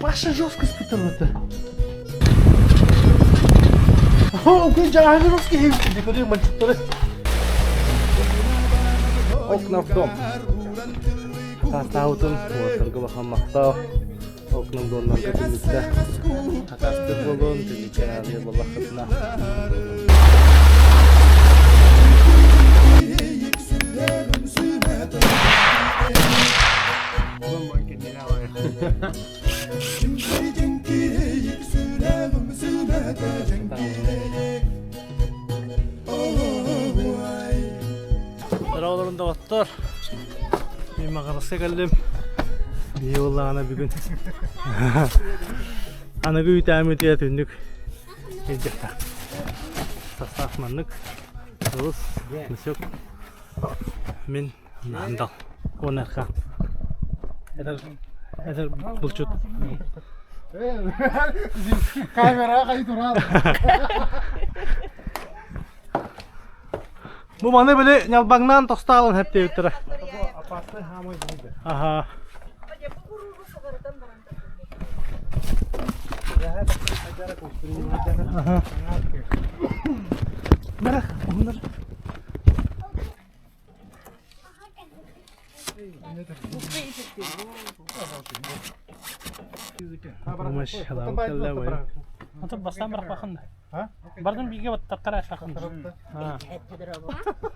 Паша жестко спыталата. Окна в дом. Хатаабытын уоттарга улахан махтал. Окна в домнарга түннүктэ хатаастыыр буолуон, түннүккэ наадыйар буоллаххытына. Олорун доҕоттор, мен Маҕараска кэллим. Биһи буоллаҕына бүгүн аныгы үүтээммитигэр түннүк илдьэхтэх. Састаах маннык. Олус, Насек, мин Мандал. Уонарха. Эдэр эдэр булчут. Камера кай турар. Бу маны били ньалбаҥнаан тостаалын хэптиэбиттэрэ. Опасный хамай дейді. Аха. Аха. Бара, оннар.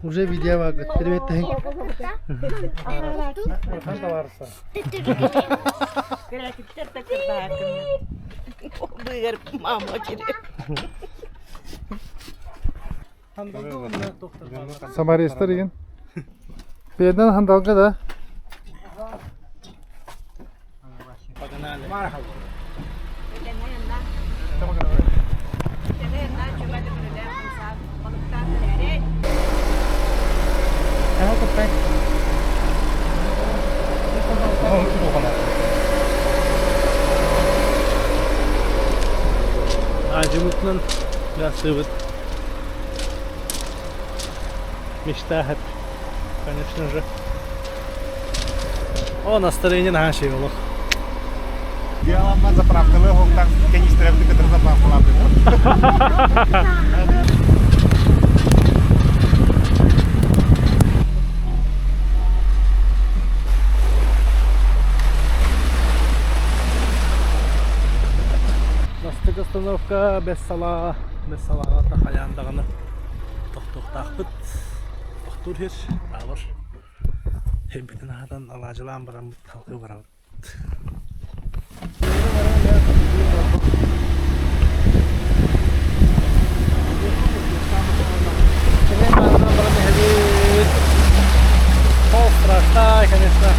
Уже видео бар, привет Самарестар деген. Берден хандалга да. Ажымытынан ясыбыт Мечтает, конечно же. О, настроение наша олох. Диаламма заправкалы хоктан канистрабыты кытары заправкалаабыт. Бастакы остановка Бэс Салаа, Бэс Салааҕа хайаан даҕаны тохтуохтаахпыт. Тохтуур сир таалар. Сирбитин аһатан алаадьылаан бараммыт салгыы барабыт. Ол страшно, конечно.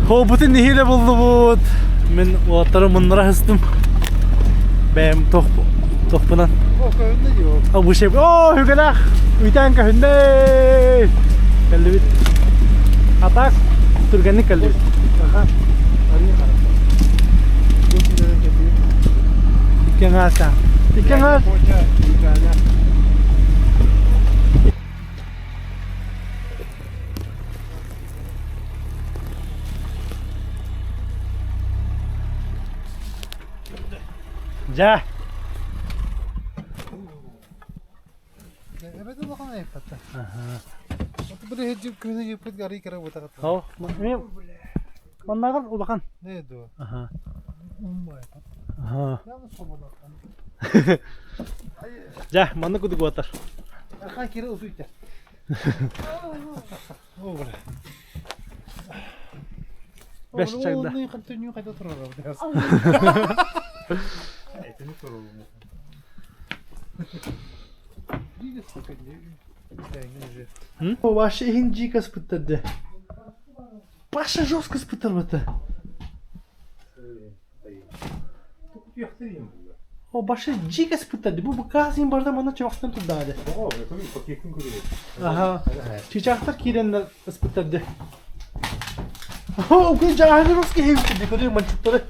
Хообутун нэһиилэ буллубут. Мин уолаттары муннара сыстым. Бэйэм тохпунан. Обушеп. О, үгэлээх! Үтээн көһүннэ! Кэллибит. А так түргэнник кэллибит. Икки аҥааса. Икки аҥаас. Дьэ. Эбэтэ улахан айыппатта. Бу жиппит гары кыра бутаҕыт. Ол, маннааҕар улахан. Не дуо. Аха. Аха. Дьэ, маннык кудук уотар. Аха кире усуйта. О, бля. Бэс чагда. Қайда тұрар? Вообще иһин дьиикэ спыттарды. Паша жестко спыттарбыта. О, башы дьиикэ спыттарды. Бу букасын барда манна чабахтан турдаады. Аха. Чычаахтар киирэннэр ыспыттарды. О, күн жааһын русский хейбитти көрү манчыттары.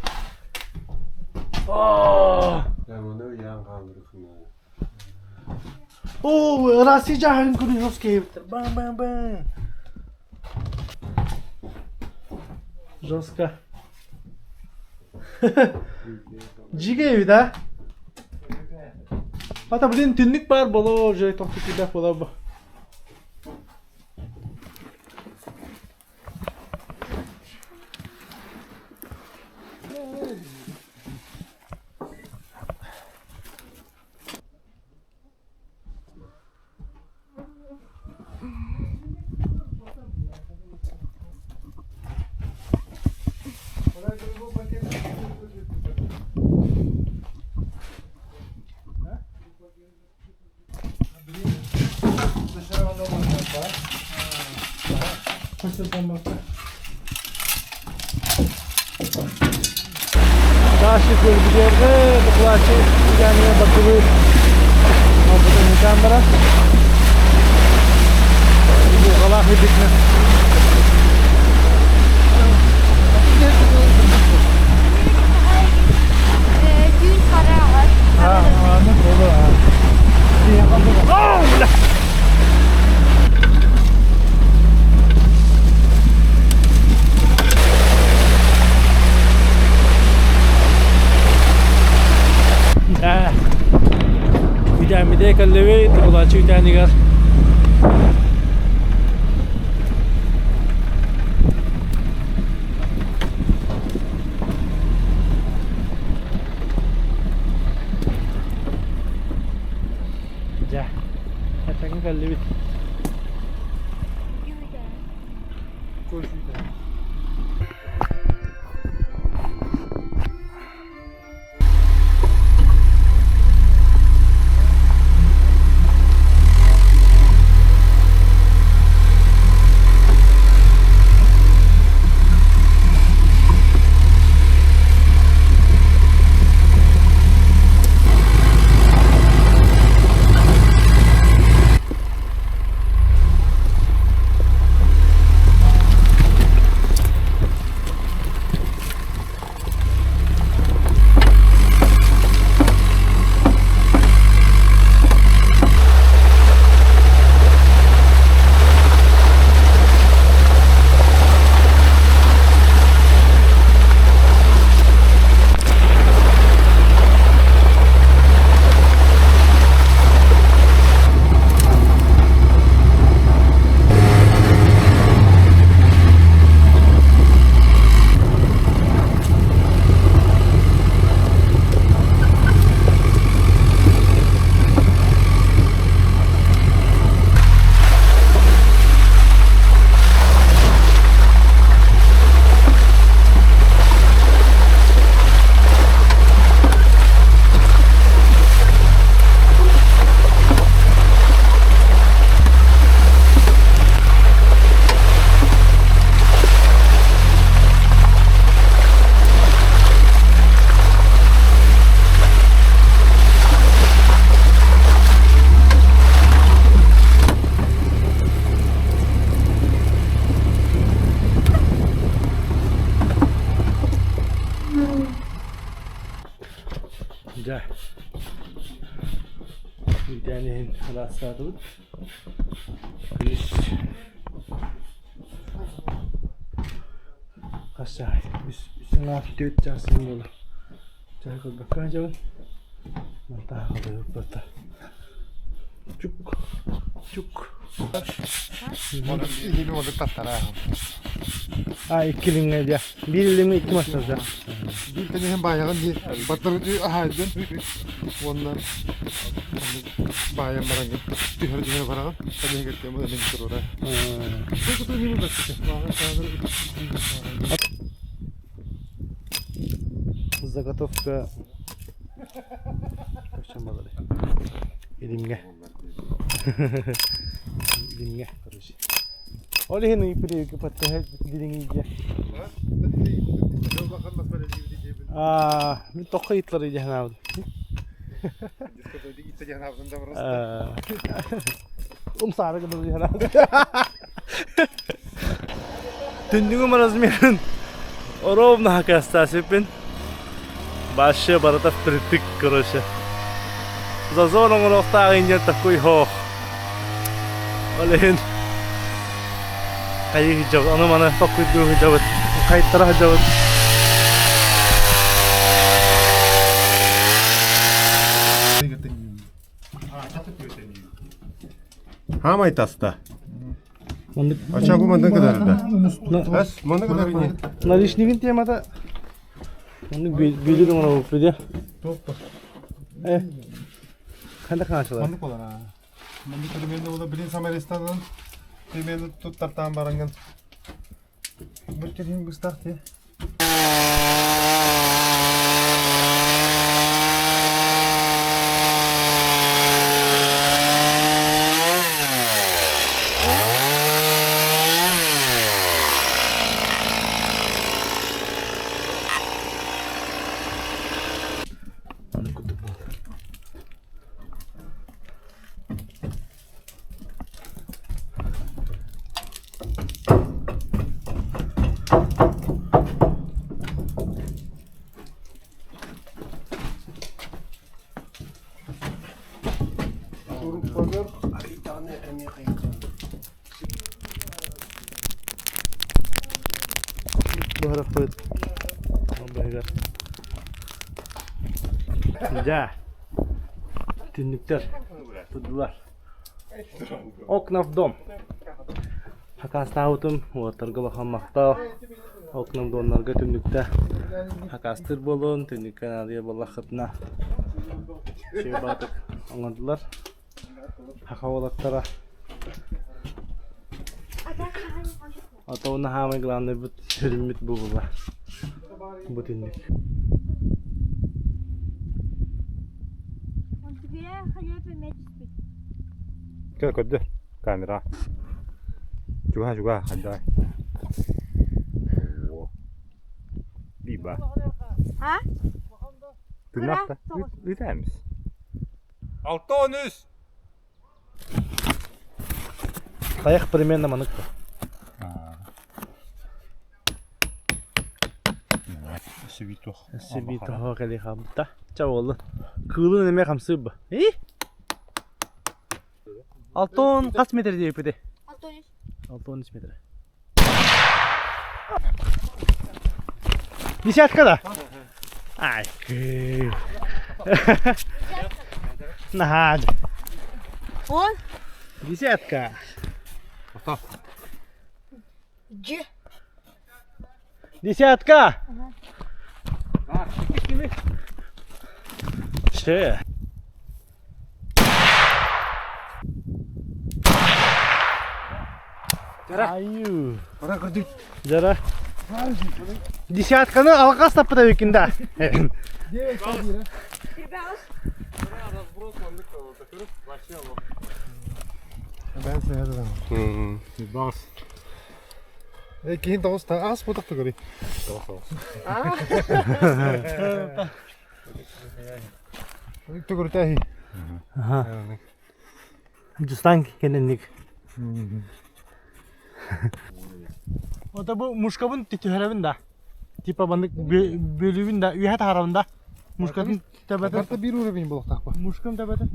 Оо, Россия дьааһын Куриловскай эбиттэр. Бам-бам-бам. Жестко. Дьигэ эбит, а? Ата, блин, түннүк баар боло, уже тохтутуйдах боло. Дальше көрбүтүөргө букулааччы үгэнигэ бакылыыр буолбутун ыытаан баран буҕалаах ирдитинэн Түүн хараҕар. Үтээммитэ кэллэбит, тукулааччы үтээнигэр Дьэ, этэҥҥэ кэллибит. Дьэ, үүтээн иһин ыраастаатыбыт. Күнүс хас чааһый? Үс үс түөрт чаас буолла. Чаһы көрбөккө сылдьабын. Мантан халыйбыта. Чук, чук. Илими олук таттара. А, икки илиҥҥэ дьэ. Биир илиҥҥэ икки массажа. Биир тэнэһин баайаҕын дии. Баттары аһаайдын. Уонна баайан бараҥҥын түһэр-түһэр бараҕын. Тэнэһигэр тема илин туруора. Заготовка Илимҥэ. Илимҥэ, короче. Ол иһин ыйыппыт подтөһө дириҥийдэ. Аа, мин тоххо ыйытлар дии санаабытым. Умсаары гыныр дии санаабытым. Түннүгүм размерын ровно хакастаасыппын. Вообще барыта впритык, короче. Зазор оҥоруохтаах диэн такой хоох. Ол иһин хайыы сылдьабыт, ону-маны толкуйдуу сылдьабыт, хайыттара сылдьабыт. Хаамай таста. Ача бу мандан кытарда. Эс, манна кытарыни. Наличнигин темата Оннук бүлүр оҥоробуппут дии. Туох Э, ханна хаачылар? Маннык болар аа. Маннык примерно була билин самаристанан примерно туттартаан баранган. Бүткерин быстах ти. Маннык курдук буолар. Буһараппыт быһыгар. Дьэ, түннүктэр турдулар. Окна в дом. Хакаастаабытым уолаттарга улахан махтал. Окна в домнарга түннүктэ хакаастыыр буолуон, түннүккэ наадыйар буоллаххытына үчүгэй баҕатык оҥордулар. Саха уолаттара А то уонна саамай главнайбыт сүрүммүт бу буолла. Бу түннүк. Кэл көрдө камера. Чуга чуга хандай. Биба. А? Тыынахта. Ыытаамыс. 6-13. Тайах примерно манык Сибитох кэли хаалбыта. Ча буоллун. Кыылын эмиэ хамсыыр ба. И? Алтон хас метр диэбиппитий? 6-13. 6-13 метр. Десятка да? Ай, Наһаа. Он? Десятка. Дж. Десятка. Че? Аю. Жара. Десятканы алғас таппыта бекин да. Ben сыһыарым. Баас. Э, киһин тоҕус аас бутах тугури. Тугуртаhi. Аха. Жустан кененник. Ота бу мушкабын түһэрэбин да. Типа баннык бөлүбүн да, үһэ таһарабын да. Мушкатын төбөтө. Барта биир уровень буолуохтаах Мушкам төбөтө.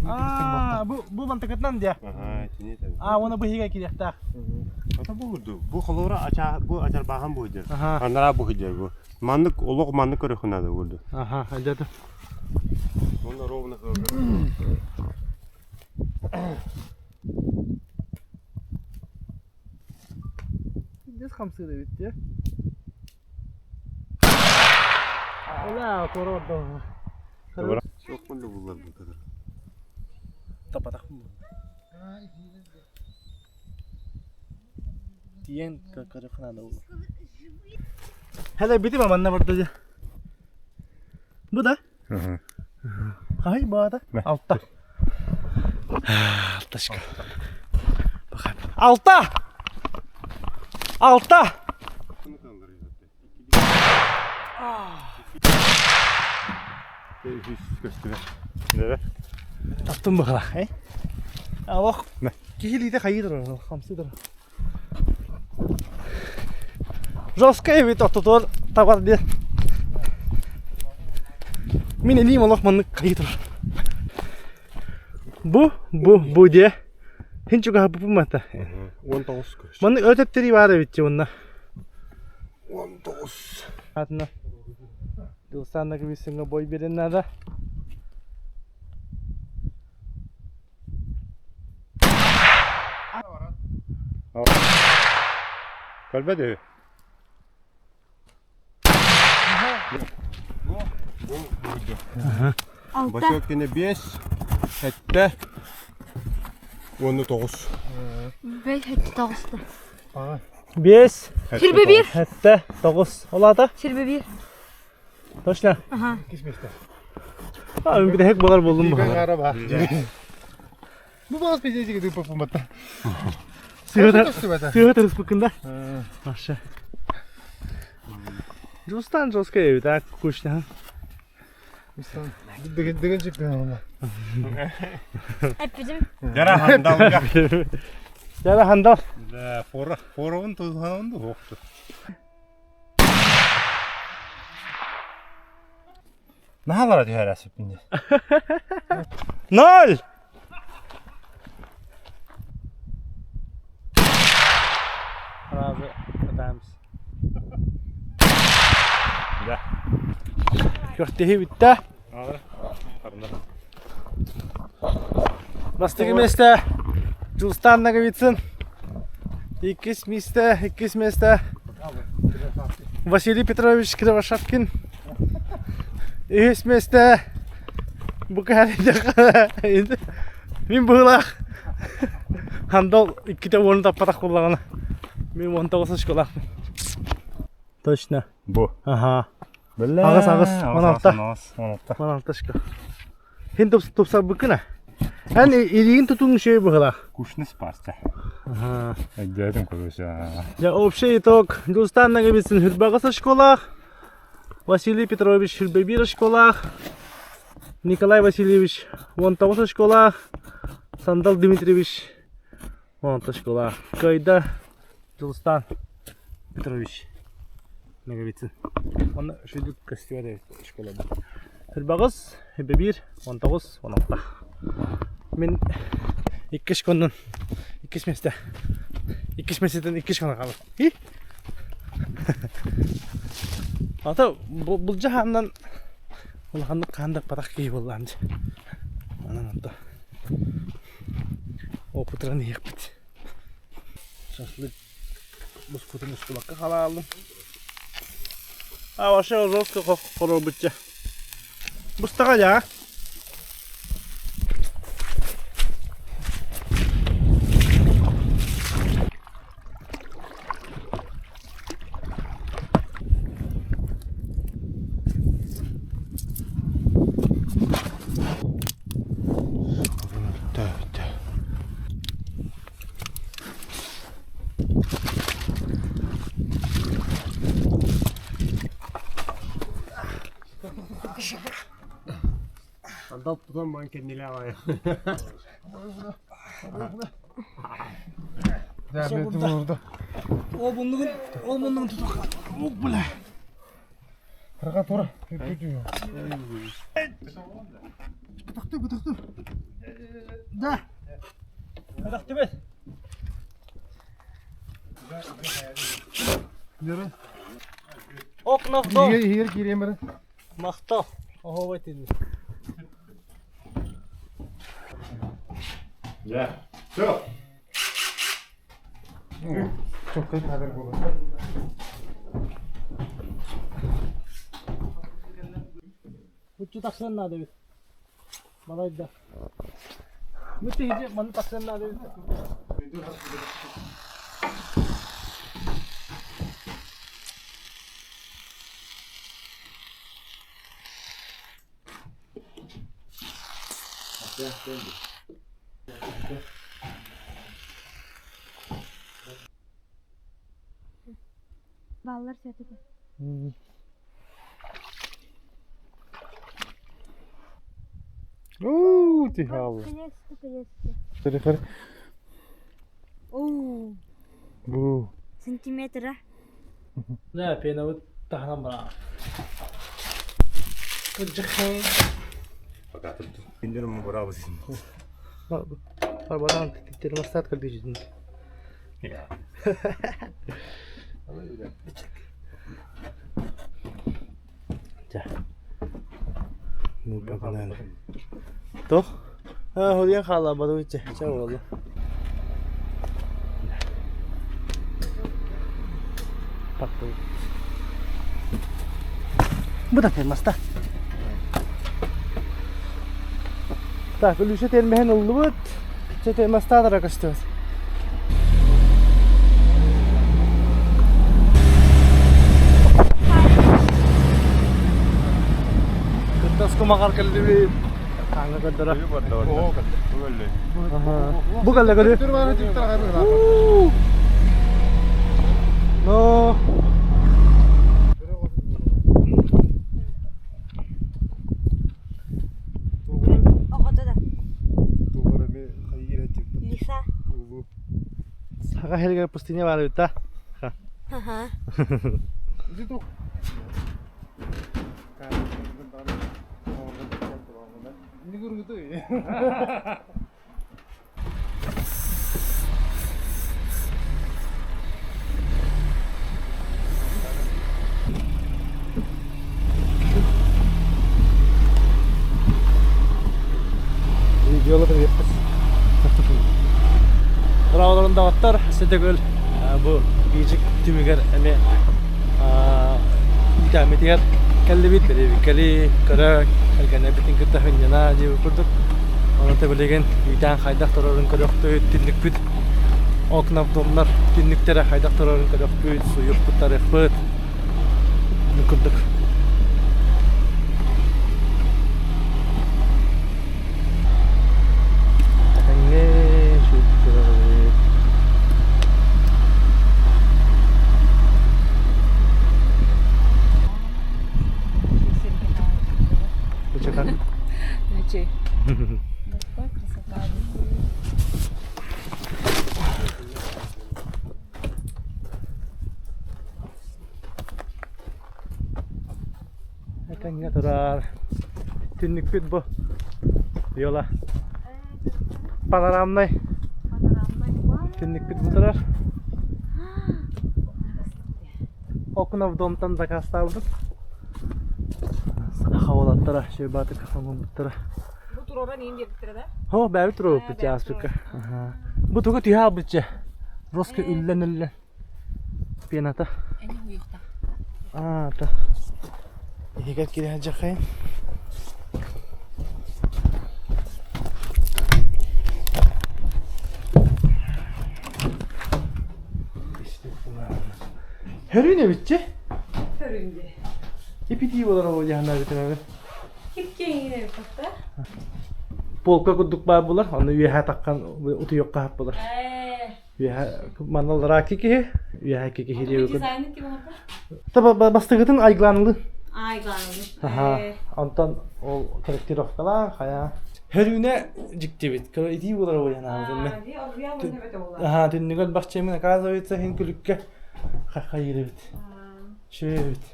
Аа, бу бу мантыкытынан дия. Аха, итини этэн. Аа, уона бу иһигэ кириэхтээх. Ата бу курдук. Бу холобура ача бу ачарбаахан бу дьэр. Аха. Анараа бу дьэр бу. Маннык олох маннык көрөххө наада курдук. Аха, дьэ. Онно ровно Здесь хамсыыр эбит дии. Ола, туора барда. Соккунда буллар бу kadar. Тапатах. Тиен көрөххө наада Hele бити манна барда дьэ. Бу да? Хай баата. Алта. Алташка. Алта! Алта! Таптым бахала, э? Алох. Киһилиитэ хайыы хамсыы турар. Жесткая эбит ортотугар табар диэн. Мин илиим олох маннык хайыы турар. Бу, бу, бу диэ. Хин чугаһаппыппын мата. 19 көс. Маннык өтөттөрүү баар эбит уонна. 19. Атына. Дылсаанна кыбысыҥа бой берен надо. Көрбөт үһү. Алта. Бачок кини 5, 7, 19. Бэс хэттэ тоҕуста. Бес, Сирбе биир. хэтте, тоҕус. Ол аата? Сирбе биир. Точно? Аха. А, мин бүтэһик буолар буоллум бу. Бу баас пиздец туппаппын Сыһыта Көстүбэтэ. сыһыта рыспыккын да? Маша. Жустан жестко эбит, а, кукушня. Деген деген чекпен ана. Эппитим. Жара хандалга. Жара хандал. Да, фора, форовун тузханын да хоқту. Наһалара түһәрәсіп инде. Ноль! Разы пытаемся. Да. Күртеһи бүтте. Бастакы миэстэ Дьулустаан Ноговицын. Иккис миэстэ, иккис миэстэ Василий Петрович Кривошапкин. Үһүс миэстэ бу Мин быһыылаах Хандал иккитэ уону таппатах буоллаҕына мин 19 очколаахпын. Точно. Бу. Аха. Бля. Аҕыс, аҕыс, 16. 16. 16 очко. Хин тупсарбыккын а? Эн илиигин тутуҥ үчүгэй быһыылаах. Кушны спасты. Аха. Өйдөөтүм көрүсэ. Дьэ, общий итог. Дьулустаан Ноговицын Хүрбэҕис очколаах, Василий Петрович Хүрбэбиир очколаах, Николай Васильевич 19 очколаах, Сандал Дмитриевич 16 очколаах. Кыайда Дьулустаан Петрович Ноговицын. Онно үчүгэй көстүбэт эбит школабыт. Хүрбэҕис, Хүрбэбиир, 19, 16. Мин иккис коннун иккис миэстэ иккис миэстэтин иккис гына хаалар. Ата былдьаһааннан улаханнык хаан да патах киһи буоллаам дьэ. Анан онто опытыран иһиэхпит. Шашлык бускутун устубакка халаалым. А вообще жестко хоробутча. Бустаҕа дьаа. Андал тутан ман кэннилээ аҕай. Orada. Ол муннугун, ол муннугун тутук. О, бля. Кырга тура. Бытахты, бытахты. Да. Бытахты бет. Yürü. Окна в дом. Иһигэр иһигэр киириэм эрэ. Махтал. Оһуобай тинни. Да. Все. Чоккай кадр буолар. Буччу тахсан наада эбит. Балайда. Бу тиһи манна тахсан наада эбит. Баллар сөтүгү. Уу, тихалы. Наконец-то, наконец-то. Хары хары. Оо, Бу. сантиметр а. Да, пенабыт таһынан бараа. Кырдьык. Индирим бұрабыз. Барбадан термостат кэлбитин. Чэ. Туох? Худуйан хаалларбатыбыт чэ. Чэ буолла. Таттыбыт. Бу да термоста. Так, Үлүсэ термеһин ыллыбыт. Чэ термостаатара көстүбүт. Кырдас кумаҕар кэллибит. Хаҥа көрдөрө. Бу кэллэ көрү. Но. Оҕото да. Лиса. Саха сиригэр пустыня баар эбит да? Аха. Видеолар эбиппит. Быраабаларын даҕаттар Сэтэгөл бу биичик түмүгэр эмиэ иитэммитигэр кэллибит, бэрэбиккэли көрө кэргэнэбитин кытта сынньана диэбит курдук. Онон билигин үүтээн хайдах турарын көрөхпүт, түннүкпүт окна-домнар түннүктэрэ хайдах турарын көрөхпүт, суйукпут, тарыхпыт. Бу курдук. Этэҥҥэ сүүрдүбүт. Бычакан. Ночей. Какая красота. Этэҥҥэ турар. Түннүкпүт бу. Виола. Панорамнай. Түннүкпүт бу турар. Окна в домтан заказтаабытым. Саха уолаттара, Щербатык оҥорбуттара. Бу туроран иин диэбиттэрэ да? Хо, бэйэбит туруорбуппут ааспыкка. Бу тугу түһэ албычча. Роска үллэн-үллэн. Пената. Эни уйукта. Аа, та. Иһигэр киирэ сылдьаххайын. Хөрүүн эбитчи. Хөрүүн дии. Ипитии болар ол дьаһаннаабытын Кип-киэҥ эбит Полка курдук баар булар, ону үөһэ таххан утуйуохха хап булар. Үөһэ манна икки киһи, үөһэ икки киһи диэбит. Дизайны ким оҥордо? Та бастыгытын айгланылы. Айгланылы. Аха. Онтон ол корректировкалаах хайа. Хөрүүнэ дьиктибит. Итии булар уйан аабытым. Аха, түннүгэр бахчемин оказывается хин күлүккэ хахайырыбыт. Шөбүт.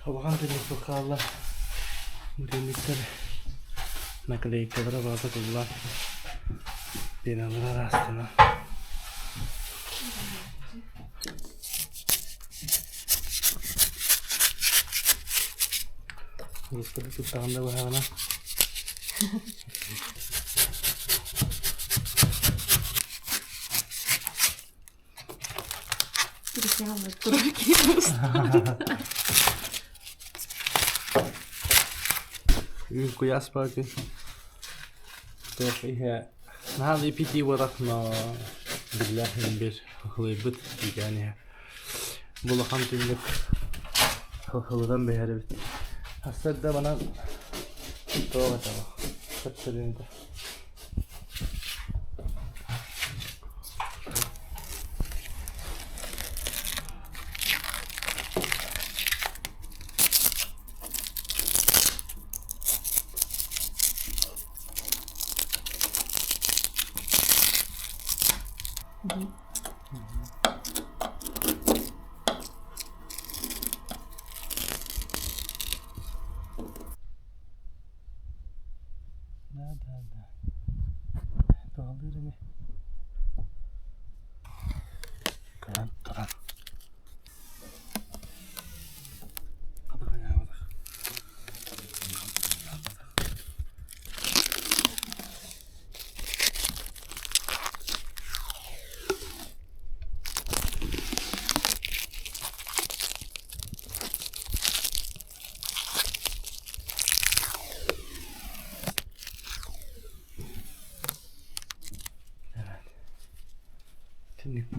Улахан түннүк хаалла. Бу түннүктэр наклейкалара барыта туллан пеналара араастана. Господи, туттаҕын да быһаҕына. Үүн куйаас баар күн. Туох иһэ наһаа да ипитии буолар, но биллэр иһин биир хылыйбыт үүтээн иһэ. Бу улахан түннүк хылытан биһэр эбит. Сарсыарда манан туох этэ сөпсөрүүнүтэ.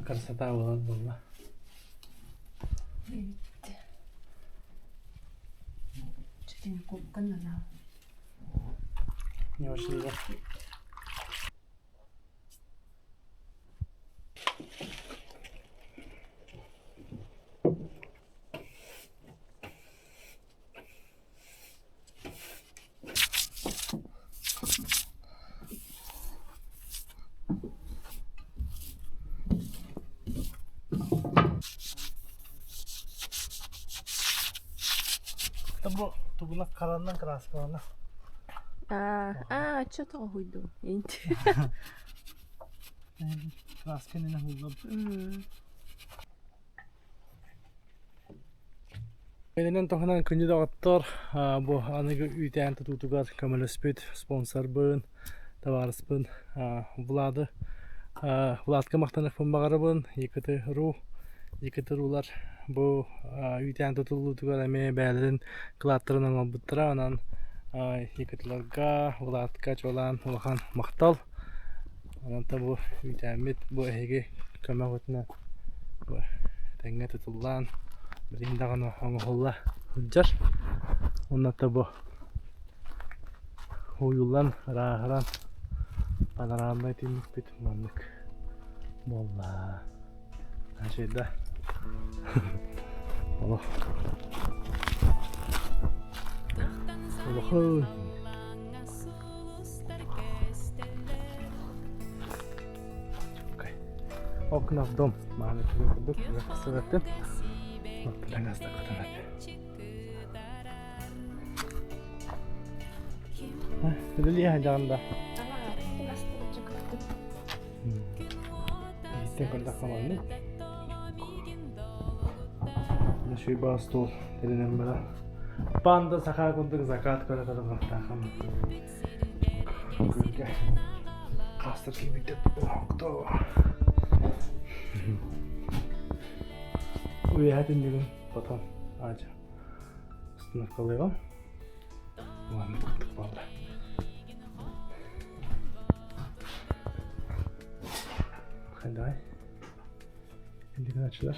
Красота буолан буолла. Не очень да. Бу тугунан хараннан краскалана. Аа, оччо тоҕо Инт. Красканы хуллап. Инэн туһунан күндү доҕоттор, бу аныгы үүтээн тутуутугар көмөлөспүт спонсорбын, табаарыспын Влады Владка махтаныахпын баҕарабын. ЕКТ.ру ЕКТ.рулар бу үүтээн тутуллуутугар эмиэ бэйэлэрин кылааттарын оҥорбуттара. Онон ЕКТ-ларга, Владка чуолаан улахан махтал. Онон бу үүтээммит бу эһиги көмөҕүтүнэн бу этэҥҥэ тутуллан билигин даҕаны оҥоһулла сылдьар. Уонна бу уйуллан, ырааһыран панорамнай түннүкпүт маннык буолла. Значит, да. Олох. Олохой. Окна в дом. Мааны курдук сыраттым. Таҥаста кытанат. Үлэлиэ сылдьаҕын да? Иһиттэн көрдөххө маннык. Шуйба стол тэринэн баран. Панда саха курдук закат көрө тарбахтаахым. Күнгэ хастар киирбиттэр оҥто. Уйаһа түннүгүн потом аадьа установкалыаҕым. Маннык курдук буолла. Давай. Индигин ачылар.